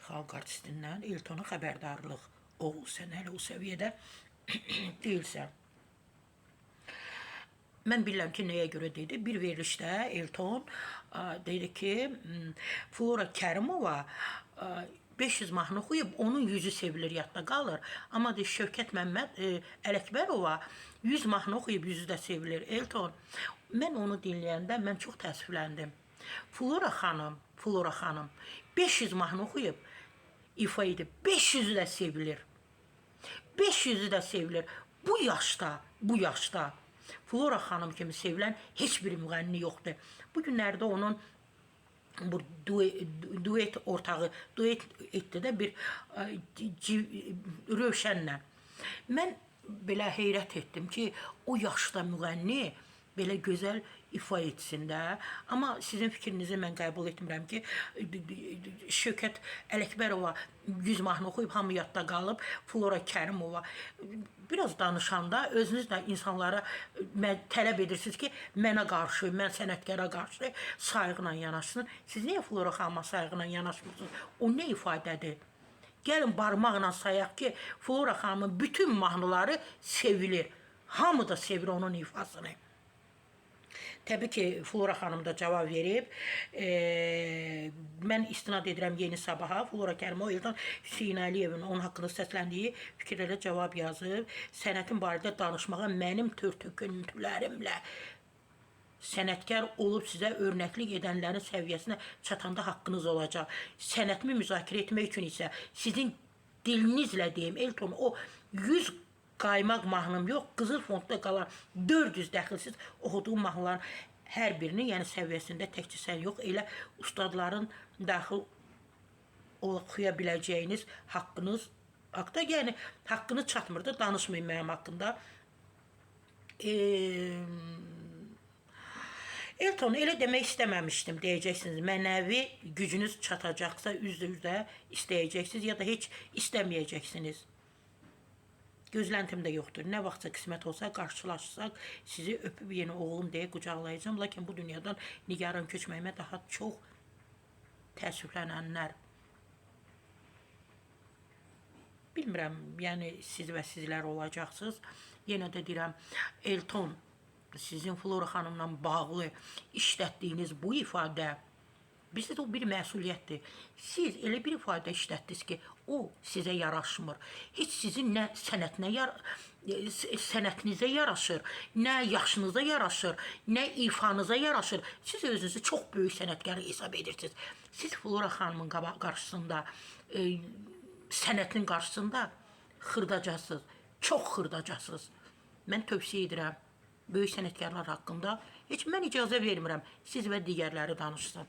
Xalq artistindən Eltona xəbərdarlıq. Oğul, sən hələ o səviyyədə deyilsən. Mən bilirəm ki, nəyə görə dedi. Bir verilişdə Elton dedi ki, Flora Kərimova 500 mahnı oxuyub, onun yüzü sevilir, yadda qalır. Amma deyir, Şövkət Məmməd Ələkbərova 100 mahnı oxuyub, yüzü də sevilir. Elton, mən onu dinləyəndə mən çox təəssüfləndim. Flora xanım, Flora xanım 500 mahnı oxuyub, ifa edib, 500-ü də sevilir. 500-ü də sevilir. Bu yaşda, bu yaşda Flora xanım kimi sevilən heç bir müğənni yoxdur. Bu günlərdə onun bu duet ortağı duet etdi də bir Rövşənlə. Mən belə heyrət etdim ki, o yaşda müğənni belə gözəl ifa etsin də. Amma sizin fikrinizi mən qəbul etmirəm ki, Şövkət Ələkbərova 100 mahnı oxuyub, hamı yadda qalıb, Flora Kərimova biraz danışanda özünüz də insanlara tələb edirsiniz ki, mənə qarşı, mən sənətkara qarşı sayğıyla yanaşsın. Siz niyə Flora xanıma sayğıyla yanaşmırsınız? O nə ifadədir? Gəlin barmaqla sayaq ki, Flora xanımın bütün mahnıları sevilir. Hamı da sevir onun ifasını. Təbii ki, Flora xanım da cavab verib. Mən istinad edirəm Yeni Sabaha. Flora Kərimova Elton Hüseynəliyevin onun haqqında səsləndiyi fikirlərə cavab yazıb. Sənətin barədə danışmağa mənim tör-töküntülərimlə sənətkar olub sizə örnəklik edənlərin səviyyəsinə çatanda haqqınız olacaq. Sənətimi müzakirə etmək üçün isə sizin dilinizlə deyim, Elton, o 100 qaymaq mahnım yox, qızıl fondda qalan 400 dəxilsiz oxuduğum mahnıların hər birinin, yəni səviyyəsində təkcə sən yox, elə ustadların daxil oxuya biləcəyiniz haqqınız haqda, yəni haqqınız çatmır da, danışmayın mənim haqqında. Elton, elə demək istəməmişdim deyəcəksiniz. Mənəvi gücünüz çatacaqsa üzdə üzə istəyəcəksiniz ya da heç istəməyəcəksiniz. Gözləntim də yoxdur. Nə vaxtsa qismət olsa, qarşılaşsaq, sizi öpüb yenə oğlum deyə qucaqlayacağam. Lakin bu dünyadan nigaran köçməyimə daha çox təəssüflənənlər. Bilmirəm, yəni siz və sizlər olacaqsınız. Yenə də deyirəm, Elton, sizin Flora xanımla bağlı işlətdiyiniz bu ifadə, bilirsiniz, o bir məsuliyyətdir. Siz elə bir ifadə işlətdiniz ki, o sizə yaraşmır. Heç sizin nə sənətinə sənətinizə yaraşır, nə yaşınıza yaraşır, nə ifanıza yaraşır. Siz özünüzü çox böyük sənətkar hesab edirsiniz. Siz Flora xanımın qarşısında, sənətin qarşısında xırdacasınız. Çox xırdacasınız. Mən tövsiyə edirəm böyük sənətkarlar haqqında heç mən icazə vermirəm. Siz və digərləri danışsın.